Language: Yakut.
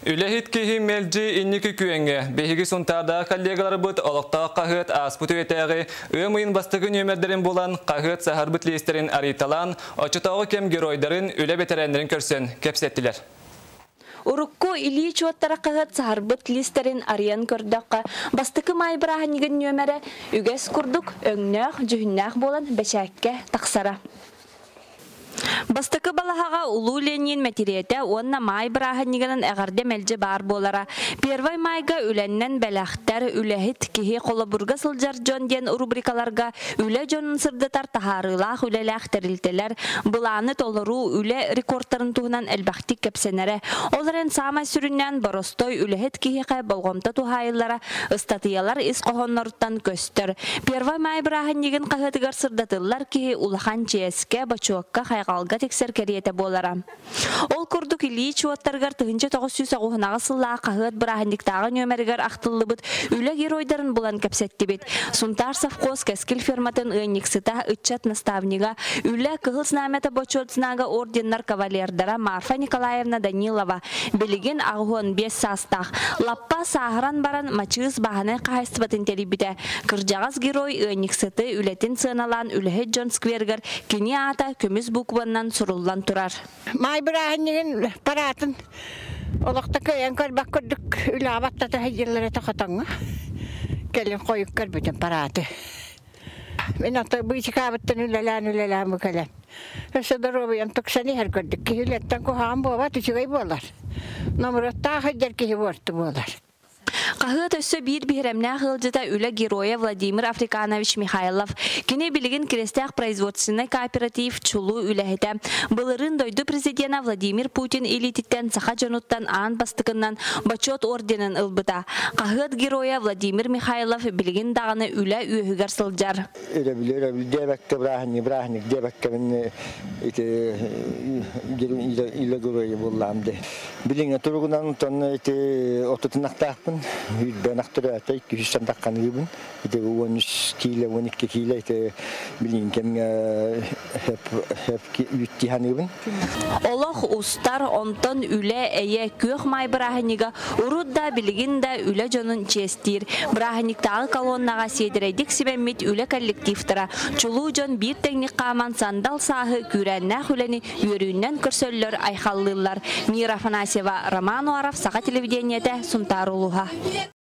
Үлэһит киһи мэлдьи инники күөҥҥэ. Биһиги Сунтаардаах коллегаларбыт олохтоох хаһыат ааспыт үйэтээҕи ыам ыйын бастакы нүөмэрдэрин булан, хаһыат саһарбыт лиистэрин арыйталаан, оччотооҕу кэм геройдарын, үлэ бэтэрээннэрин көрсөн кэпсэттилэр. Урукку илии чуоттара хаһыат саһарбыт лиистэрин арыйан көрдөххө, бастакы маай бырааһынньыгын нүөмэрэ үгэс курдук өҥнөөх, дьүһүннээх буолан бэчээккэ тахсара. Бастакы балаһаҕа Улуу Ленин мэтириэтэ уонна Маай бырааһынньыгынан эҕэрдэ мэлдьи баар буолара. Первай Маайга үлэннэн бэлэхтэр, үлэһит киһи, холобурга сылдьар дьон диэн рубрикаларга үлэ дьонун сырдатар таһаарыылаах үлэлээх тэрилтэлэр, былааны толоруу, үлэ рекордтарын туһунан элбэхтик кэпсэнэрэ. Ол эрэн саамай сүрүннээн боростой үлэһит киһиэхэ болҕомто туһаайыллара ыстатыйалар ис хоһоонноруттан көстөр. Первай Маай бырааһынньыгын хаһыатыгар сырдатыллар киһи улахан чиэскэ, бочуокка, хайҕалга тиксэр кэриэтэ буолара. Ол курдук Ильич уоттарыгар 1998 сыллаах хаһыат бырааһынньыктааҕы нүөмэригэр ахтыллыбыт үлэ геройдарын булан кэпсэттибит. Сунтаар совхоз Кэскил ферматын ыанньыксыта, ыччат наставнига, үлэ Кыһыл Знамята Бочуот знага орденнар кавалердара Марфа Николаевна Данилова билигин 85 саастаах. Лаппа сааһыран баран Мачыыс бааһынай хаһаайыстыбатын тэрийбитэ. Кырдьаҕас герой ыанньыксыты үлэтин сыаналаан үлэһит дьон сквергэр кини аата көмүс букваннан суруллан турар. Маай бырааһынньыгын параатын олохто кыайан көрбөт курдук үлэҕэ баттата сылдьаллар этэ хотоҥҥо. Кэлин хойут көрбүтүм парааты. Мин ото быычыкаабыттан үлэлээн-үлэлээн бу кэлэн. Өссө доруобуйам тупсан иһэр көрдүк. Киһи үлэттэн куһаҕан буолбат, үчүгэй буолар. Номуруоттаах сылдьар киһи буорту буолар. Хаһыат өссө биир биһирэмнээх ыалдьыта үлэ геройа Владимир Африканович Михайлов. Кини билигин Крестээх производственнай кооператив чулуу үлэһитэ. Былырыын дойду президенэ Владимир Путин илиититтэн саха дьонуттан аан бастакынан Бочуот орденын ылбыта. Хаһыат геройа Владимир Михайлов билигин даҕаны үлэ үөһүгэр сылдьар. Өрөбүл өрөбүл диэбэккэ бырааһынньык бырааһынньык диэбэккэ мин ити илэ геройа буоллаам дии. Билиҥҥи туругунан онтон ити отутунахтаахпын, үүрбэн ахтырыата 200 тахханыыбын. Ити 13 киилэ, 12 киилэ ити билиҥҥи кэмҥэ хөп хөп үүттии саныыбын. Олох устар, онтон үлэ, эйэ, күөх маай бырааһынньыга урут да, билигин да үлэ дьонун чиэстиир. Бырааһынньыктааҕы колоннаҕа сиэдэрэйдик симэммит үлэ коллективтара, чулуу дьон биир тэҥник хааман сандал сааһы, күүрээннээх үлэни үөрүүнэн көрсөллөр, айхаллыыллар. Мира Афанасьева, Роман Уаров, Саха телевидениетэ, Сунтаар улууһа.